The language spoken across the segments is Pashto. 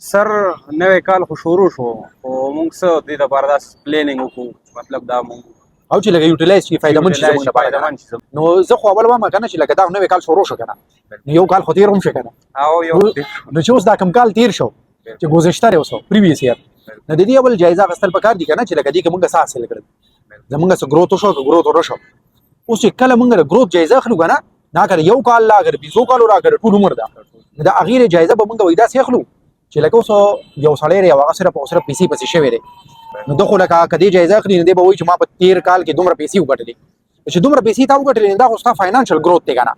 سر، نوی کال خو شروع شو، خو موږ څه دې دپاره داسې planning وکړو، مطلب دا موږ او چې لکه utilize شي، فایده مند شي زموږ لپاره فایده کنه. مند شي. نو زه خو اول وایم کنه چې لکه دا نوی کال شروع شو کنه، نو یو کال خو تیر هم شو کنه. او یو نو چې اوس دا کم کال تیر شو چې گذشته دی، اوس previous year، نو د دې اول جایزه اخیستل پکار دي کنه چې لکه دې کې موږ څه حاصل کړل، زمونږ څه growth شو که growth ونه شو. اوس چې کله موږ د growth جایزه اخلو کنه، دا کله یو کال لا اگر 20 کالو را کړ، ټول عمر ده، نو د هغې جایزه به موږ وایي داسې اخلو چې لکه اوس یو سړی دی او هغه صرف او صرف پیسې پسې شوی دی، نو ده خو لکه که دې جایزه اخلي، نو دی به وایي چې ما په تیر کال کې دومره پیسې وګټلې. چې دومره پیسې تا وګټلې، نو دا خو ستا financial growth دی کنه.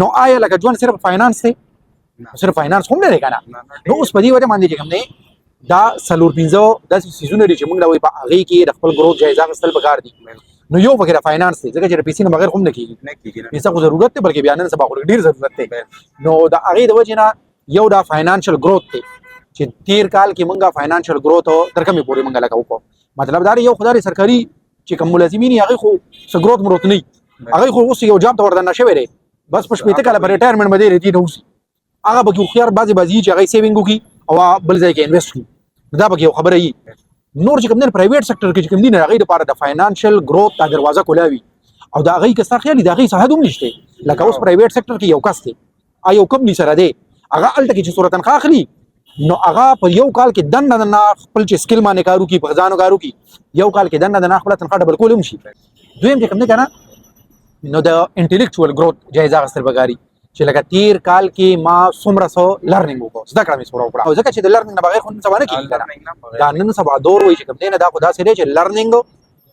نو آیا لکه ژوند صرف finance دی؟ صرف finance هم نه دی کنه. نو اوس په دې وجه باندې چې کوم دی، دا څلور پنځه داسې څیزونه دي چې موږ له وایي په هغې کې د خپل growth جایزه اخیستل پکار دي. نو یو پکې د finance دی، ځکه چې د پیسې نه بغیر هم نه کېږي. نه کېږي نه. پیسې خو ضرورت دی، بلکې بیا نن سبا خو ډېر ضرورت دی. نو د هغې د وجې نه یو دا financial growth دی چې تیر کال کې مونږه financial growth تر کومې پورې مونږه لکه وکړو. مطلب دا دی، یو خدای سرکاري چې کوم ملازمین یې، هغه خو څه growth مروت نه، هغه خو اوس یو job ته وردننه شوی دی، بس په 60 کاله په retirement باندې ردی نه اوسي. هغه به هوښیار بعضې بعضې چې هغه saving وکړي او بل ځای کې invest کړي، دا به یو خبره یي. نور چې کوم دی، private sector کې چې کوم دي، هغې دپاره د financial growth دا دروازه کولاوي او د هغې که ستا خیال د هغې څه حد هم نشته. لکه اوس private sector کې یو کس دی، یو کمپني سره دی، هغه هلته کې چې څومره تنخوا اخلي، نو هغه په یو کال کې دننه دننه خپل چې skill باندې کار وکړي، په ځانو کار وکړي، یو کال کې دننه دننه خپله تنخوا double کولی هم شي. دویم چې کوم دی که نه، نو د intellectual growth جایزه اخیستل پکاري چې لکه تیر کال کې ما څومره څه learning وکړو، زده کړه مې څومره وکړه، او ځکه چې د learning نه بغیر خو نن سبا نه کېږي که نه. دا نن سبا دور وایي چې کوم دی نه، دا خو داسې دی چې learning،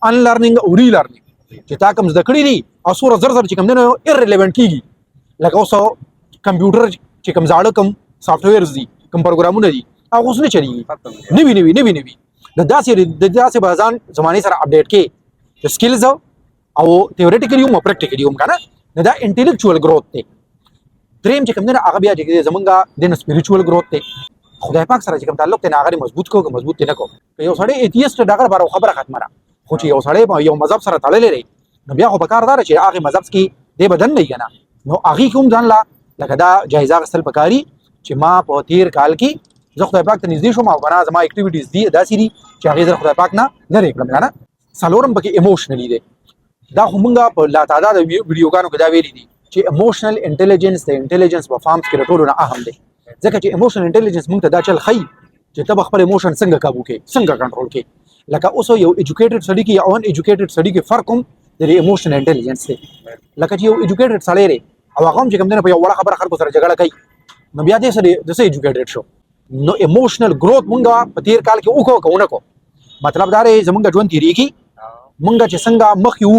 unlearning او relearning، چې تا کوم زده کړي دي او څومره زر زر چې کوم دی نه irrelevant کېږي. لکه اوس کمپیوټر چې کوم زاړه کوم softwares دي، کوم پروګرامونه دي، هغه اوس نه چلیږي. نوي نوي نوي نوي، د داسې به ځان زمانې سره update کې skills او theoretically هم او practically هم که نه. نو دا intellectual growth دی. دریم چې کوم دی نه، هغه بیا چې زمونږ د spiritual growth دی. خدای پاک سره چې کوم تعلق دی نه، هغه مضبوط کو که مضبوط دی نه کو. که یو سړی atheist، دغه لپاره خبره ختمه ده، خو چې یو سړی په یو مذهب سره تړلی دی، نو بیا خو په کار داره چې هغه مذهب کې دی بدن نه کنه، نو هغه کوم ځان لا لکه دا جایزه اخیستل پکاري چې ما په تیر کال کې زه خدای پاک ته نږدې شوم او کنه زما activities دي داسې دي چې هغه زه خدای پاک نه لرې کړم کنه. څلورم پکې emotionally دی. دا خو مونږه په لا تعداد ویډیوګانو کې دا ویلي دي چې emotional intelligence د intelligence په forms کې ټولو نه اهم دی، ځکه چې emotional intelligence مونږ ته دا چل ښیي چې ته به خپل emotion څنګه قابو کې، څنګه کنټرول کې. لکه اوس یو educated سړي کې او uneducated سړي کې فرق هم د emotional intelligence دی. لکه چې یو educated سړی دی او هغه هم چې کوم دی په یو وړه خبره خلکو سره جګړه کوي، نو بیا دې سره د څه educated شو؟ نو emotional growth مونږه په تیر کال کې وکړو که ونه کو؟ مطلب دا دی، زمونږ ژوند تیریږي، مونږ چې څنګه مخ یو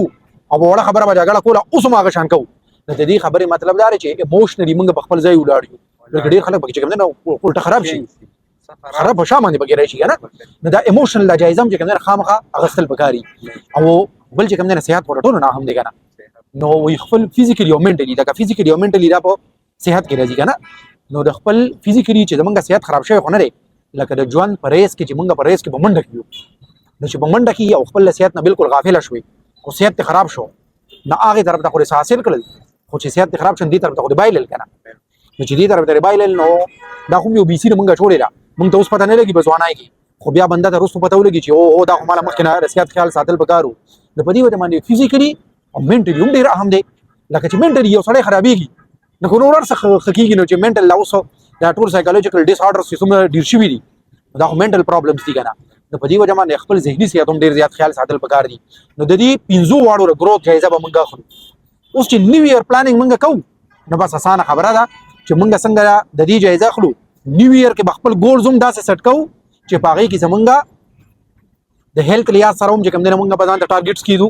او وړه خبره به جګړه کوله، اوس هم هغه شان کوو. نو د دې خبرې مطلب دا دی چې emotionally مونږ په خپل ځای ولاړ یو، بلکې ډېر خلک پکې چې کوم دی نو الټه خراب شي، خراب په شا باندې پکې راشي که نه. نو دا emotional دا جایزه هم چې کوم دی خامخا اخیستل پکاري. او بل چې کوم دی، صحت خو ټولو نه اهم دی که نه. نو وی خپل physically او mentally، دا physically او mentally دا په صحت کې راځي که نه. نو د خپل physically چې زمونږ صحت خراب شوی خو نه دی، لکه د ژوند په race کې چې مونږ په race کې په منډه کې یو، نو چې په منډه کې او خپل صحت نه بالکل غافل شوي او صحت ته خراب شو، نو هغه طرف ته خو حاصل کړل، خو چې صحت خراب شو، دې طرف ته خو بایلل کنه. نو چې دې طرف ته بایلل، نو دا هم یو بیسی مونږ چوړې ده، مونږ ته اوس پته نه لګي په ځوانای کې، خو بیا بنده ته وروسته پته ولګي چې او دا خو ماله مخکې نه صحت خیال ساتل پکارو. نو په دې وجه باندې physically او mentally هم ډېر اهم دی. لکه چې mentally یو سړی خرابېږي، نو خو نور هر څه ښه کېږي. نو چې mental لا اوس دا ټول psychological disorders چې څومره ډېر شوي دي، دا خو mental problems دي که نه. نو په دې وجه باندې خپل ذهني صحت هم ډېر زیات خیال ساتل پکار دي. نو د دې پنځو واړو growth جایزه به مونږ اخلو. اوس چې new year planning مونږ کوو، نو بس اسانه خبره ده چې مونږ څنګه د دې جایزه اخلو. new year کې به خپل goals هم داسې set کوو چې په هغې کې زمونږ د health لحاظ سره هم چې کوم دی نه، مونږ به ځان ته targets کیدو،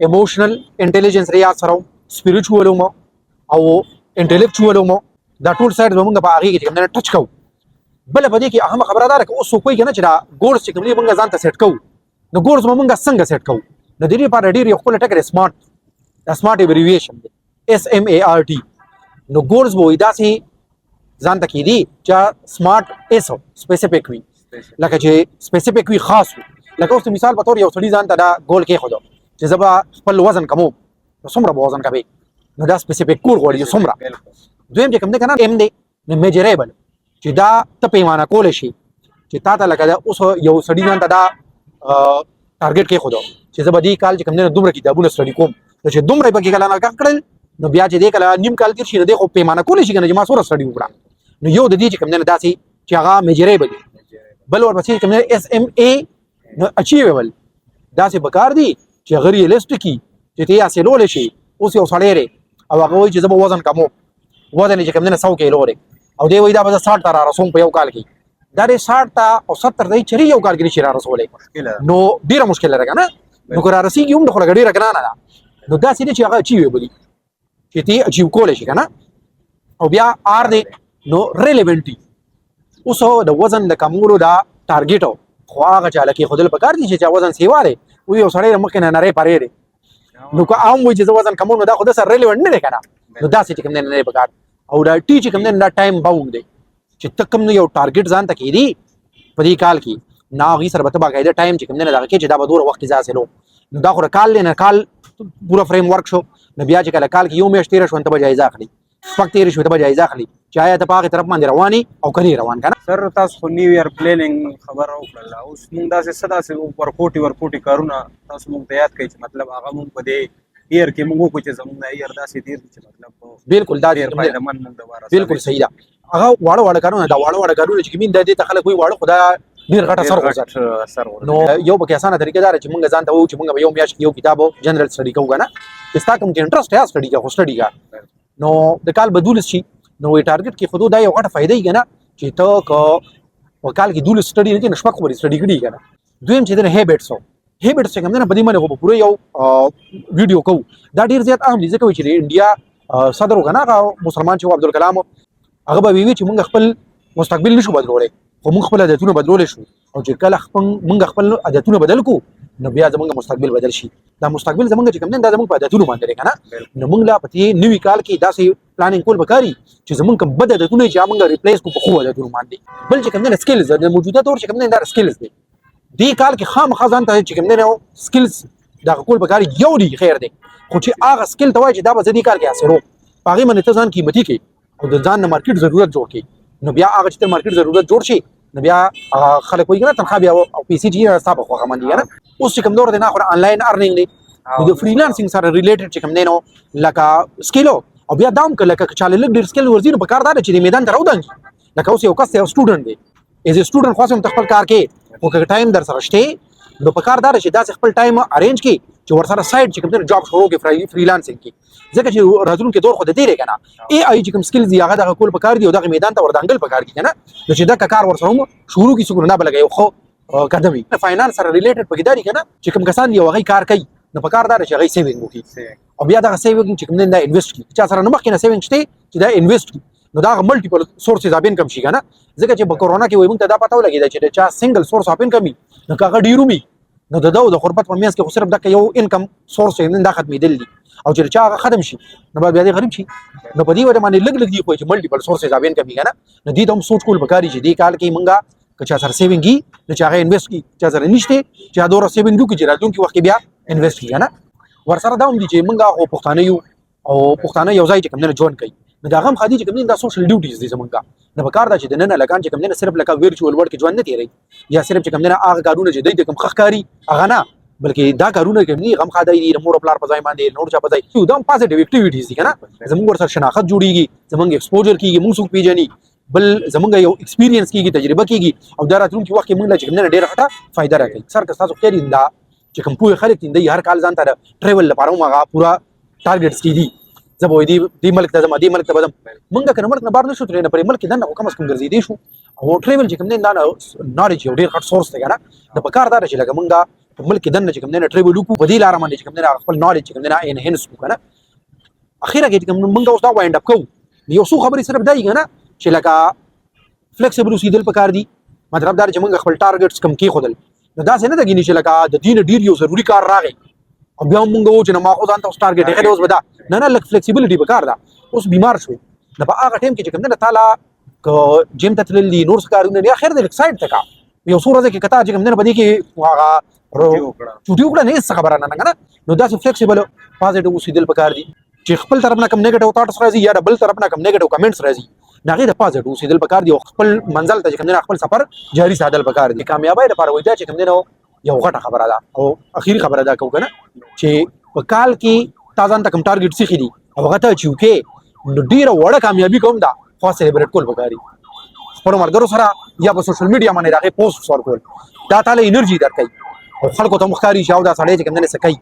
emotional intelligence لحاظ سره هم، spiritual هم او intellectual هم، دا ټول side به مونږ په هغې کې چې کوم دی نه touch کوو. بله په دې کې اهمه خبره دا ده که اوس څوک وایي که نه چې دا goals چې کوم دی مونږ ځان ته set کوو، نو goals به مونږ څنګه set کوو؟ نو د دې لپاره ډېر یو ښکلی ټکی دی، SMART. دا SMART abbreviation دی، SMART. نو goals به وایي داسې ځان ته کېدي چې SMART، S specific وي، لکه چې specific وي، خاص وي. لکه اوس مثال په تور یو سړي ځان ته دا ګول کېښودو چې زه به خپل وزن کموم، نو څومره به وزن کموي؟ نو دا specific goal غواړي چې څومره. دویم چې کوم دی که نه، M دی، نو measurable، چې چې دا ته پیمانه کول شي، چې تا ته لکه دا اوس یو سړي ځان ته دا ټارګټ کې خود چې زه به دې کال چې کوم دی دومره کتابونه سټډي کوم، نو چې دومره پکې کله نه کړل، نو بیا چې دې کله نیم کال تیر شي، نو دې خو پیمانه کولی شي کنه چې ما څومره سټډي وکړه. نو یو د دې چې کوم دی داسې چې هغه میجریبل، بل ورپسې کوم دی اس ام ای، نو اچیویبل. داسې پکار دي چې هغه ریئلیسټ کی چې ته یې حاصلولی شي. اوس یو سړی دی او هغه وایي چې زه به وزن کموم، وزن یې چې کوم دی نه 100 کیلو دی، او دی وایي دا به زه 60 ته را رسوم په یو کال کې. دا دی 60 ته او 70 ته یې چېرې یو کال کې نشي را رسولی، نو ډېره مشکله ده که نه. نو که را رسېږي هم، نو خو لږه ډېره ګرانه ده. نو داسې دی چې هغه اچیویبل وي، چې ته یې اچیو کولی شي که نه. او بیا آر دی، نو ریلیونټ دي. اوس د وزن د کمولو دا ټارګټ خو هغه چاله کې خودل پکار دي چې چا وزن سیوا دی. او یو سړی مخکې نه نری پرې دی، نو که عام وایي چې زه وزن کموم، نو دا خو د سره ریلیونټ نه دی که نه. نو داسې چې کوم دی نه دی پکار. او دا ټي چې کوم دی دا ټایم باوند دی، چې ته کوم یو ټارګټ ځان ته کېدی په دې کال کې، نه هغې سره به ته باقاعده ټایم چې کوم دی نه دغه کې چې دا به دومره وخت کې زه حاصلوم. نو دا خو د کال دی، نه کال پوره فریم ورک شو، نو بیا چې کله کال کې یو میاشت تېره شوه، ته به جایزه اخلي، شپږ تېرې شوې، ته به جایزه اخلي چې آیا ته په هغې طرف باندې روان یې او که نه روان که نه. سر، تاسو خو نیو ایئر پلانینګ خبره وکړله، اوس موږ داسې څه داسې ورکوټي ورکوټي کارونه تاسو موږ ته یاد کړئ چې مطلب هغه موږ په دې ایر کې موږ وکړو چې زموږ د ایر داسې تېر چې مطلب بالکل دا ډېر فایدهمند موږ دپاره. بالکل صحیح ده. هغه واړه واړه کارونه، دا واړه واړه کارونه چې کوم د دې ته خلک وایي واړه، خو دا ډېر غټ اثر غورځوي. نو یو پکې اسانه طریقه دا چې موږ ځان ته وایو چې موږ به یو میاشت کې یو کتاب جنرال سټډي کوو که نه، چې ستا کوم کې انټرسټ یا سټډي کوه، خو سټډي کوه. نو د کال به 12 شي، نو وایي ټارګټ کې خو دا یو غټه فایده یې که نه چې ته که په کال کې 12 سټډي نه کړې، نو شپږ خو به سټډي کړي که نه. دویم چې دی هیبټس، هیبټس چې کوم دی نه، په دې باندې خو به پوره یو ویډیو کوو. دا ډېر زیات اهم دي، ځکه چې د انډیا صدر و که نه، هغه مسلمان چې عبدالکلام، هغه به وی چې موږ خپل مستقبل نشو بدلولی، خو موږ خپل عادتونه بدلولی شو، او چې کله خپل موږ خپل عادتونه بدل کو، نو بیا زموږ مستقبل بدل شي. دا مستقبل زموږ چې کوم دی دا زموږ په عادتونو باندې دی که نه. نو موږ لا په دې نوي کال کې داسې پلانینګ کول پکاري چې زموږ کوم بد عادتونه چې موږ ریپلیس کو په ښو عادتونو باندې. بل چې کوم دی سکلز، د موجوده دور چې کوم دی دا سکلز دی. دې کال کې خامخا ځان ته چې کوم دی سکلز دا کول پکاري. یو دی خیر دی، خو چې هغه سکل ته وایي چې دا به زه دې کال کې حاصلوم، په هغې باندې ته ځان قیمتي کړې او د ځان د مارکیټ ضرورت جوړ کړې. نو بیا هغه چې ته مارکیټ ضرورت جوړ شي، نو بیا هغه خلک وایي که نه تنخوا بیا او پیسې چې ستا په خوښه باندې که نه. اوس چې کوم دور دی نه، خو آنلاین ارنینګ دی، نو د فریلانسینګ سره ریلیټډ چې کوم دی نو لکه سکیلو، او بیا دا هم که لکه چاله لږ ډېر سکیل ورځي، نو په کار دا ده چې د میدان ته راودانګي. لکه اوس یو کس دی، یو سټوډنټ دی، ایز ای سټوډنټ خو هم ته خپل کار کې، خو که ټایم در سره شته، نو په کار دا ده چې داسې خپل ټایم ارینج کړي چې ورسره سایډ چې کوم دی جاب شروع کړي فریلانسینګ کې، ځکه چې راتلونکي دور خو د دې دی که نه. ای آی چې کوم سکلز دي هغه دغه کول پکار دي او دغه میدان ته وردانګل پکار دي که نه. نو چې دغه کار ورسره هم شروع کړي څوک، نو دا به لکه یو ښه قدم وي. فاینانس سره ریلیټډ پکې دا دي که نه چې کوم کسان دي او هغوی کار کوي، نو په کار دا ده چې هغوی سیوینګ وکړي او بیا دغه سیوینګ چې کوم دی دا انویسټ کړي. چا سره نه مخکې نه سیوینګ شته چې دا انویسټ کړي، نو دا ملټیپل سورسز اف انکم شي که نه. ځکه چې په کورونا کې وایي موږ ته دا پته ولګېده چې د چا سنګل سورس اف انکم وي، نو که هغه ډېر وي، نو د ده او د غربت په منځ کې خو صرف دغه یو انکم سورس یې دا ختمېدل دي، او چې چا هغه ختم شي، نو بیا دی غریب شي. نو په دې وجه باندې لږ لږ دي خو چې ملټیپل سورسز اف انکم وي که نه، نو دې ته هم سوچ کول پکار دي چې دې کال کې موږ که چا سره سیوینګ وي، نو چې هغه انویسټ کړي، چا سره نشته چې هغه دومره سیوینګ وکړي چې راتلونکي وخت کې بیا انویسټ کړي که نه. ورسره دا هم دي چې موږ خو پښتانه یو او پښتانه یو ځای چې کوم دی ژوند کوي، نو دا غم خادي چې کوم دی دا سوشل ډیوټیز دي زمونږ. نو په کار ده چې د نن هلکان چې کوم دی صرف لکه ورچوال ورلډ کې ژوند نه تېروي، یا صرف چې کوم دی هغه کارونه چې دوی ته کوم ښه ښکاري هغه نه، بلکې دا کارونه کوم دي غم خادي دي د مور او پلار په ځای باندې نور چا په ځای، دا هم پازیټیو اکټیویټیز دي که نه. زمونږ ورسره شناخت جوړیږي، زمونږ ایکسپوجر کیږي، مونږ څوک پیژني، بل زمونږ یو ایکسپیرینس کیږي، تجربه کیږي، او دا راتلونکي وخت کې مونږ له چې کوم دی ډېره غټه فایده راکوي. سر که ستاسو خیال دا چې کوم پوه خلک دي، دوی هر کال ځان ته د ټریول لپاره هم هغه پوره ټارګټس کې دي. زه به دې دې ملک ته ځم، دې ملک ته به ځم. مونږ که ملک نه بهر نه شو تللی، نه پرې ملک کې دننه خو کم از کم ګرځېدی شو. او ټریول چې کوم دی دا نالج یو ډېر غټ سورس دی که نه. نو په کار دا ده چې لکه مونږ په ملک کې دننه چې کوم دی نه ټریول وکړو، په دې لاره باندې چې کوم دی نه خپل نالج چې کوم دی نه انهینس کړو که نه. اخیره کې چې کوم مونږ اوس دا وایند اپ کوو، یو څو خبرې صرف دا دي که نه چې لکه فلیکسیبل اوسېدل پکار دي. مطلب دا چې مونږ خپل ټارګټس کم کېښودل، نو داسې نه ده ګینې چې لکه د دین ډیر یو ضروري کار راغی او بیا مونږ وو چې نه ما خو ځان ته اوس ټارګټ یې اوس به دا نه نه، لږ فلیکسیبিলিټي پکار ده. اوس بیمار شو، نو په هغه ټایم کې چې کوم نه تعالی که جیم ته تلل دي نور څه کارونه دي، خیر دی لږ سایډ ته کا یو څو ورځې کې کته چې کوم نه په دې کې هغه چوټي وکړه، نه هیڅ خبره نه نه. نو داسې فلیکسیبل پازیټیو اوسېدل پکار دي چې خپل طرف نه کوم نیگیټیو تاټس راځي یا د بل طرف نه کوم نیگیټیو کمنټس راځي، د هغې د پازټ اوسېدل پکار دي او خپل منزل ته چې کوم دی خپل سفر جاري ساتل پکار دي. کامیابۍ لپاره وایي دا چې کوم دی نو یو غټه خبره ده. او اخیری خبره دا کوو کنه چې په کال کې تا ځان ته کوم ټارګټ سیخي دي او هغه ته چې وکې نو ډیره وړه کامیابي کوم ده، خو سیلیبریټ کول پکار دي خپل ملګرو سره یا په سوشل میډیا باندې د هغې پوسټ ورکول، دا تاله انرژي درکوي او خلکو ته هم ښکاري چې او دا سړی چې کوم دی نه څه کوي.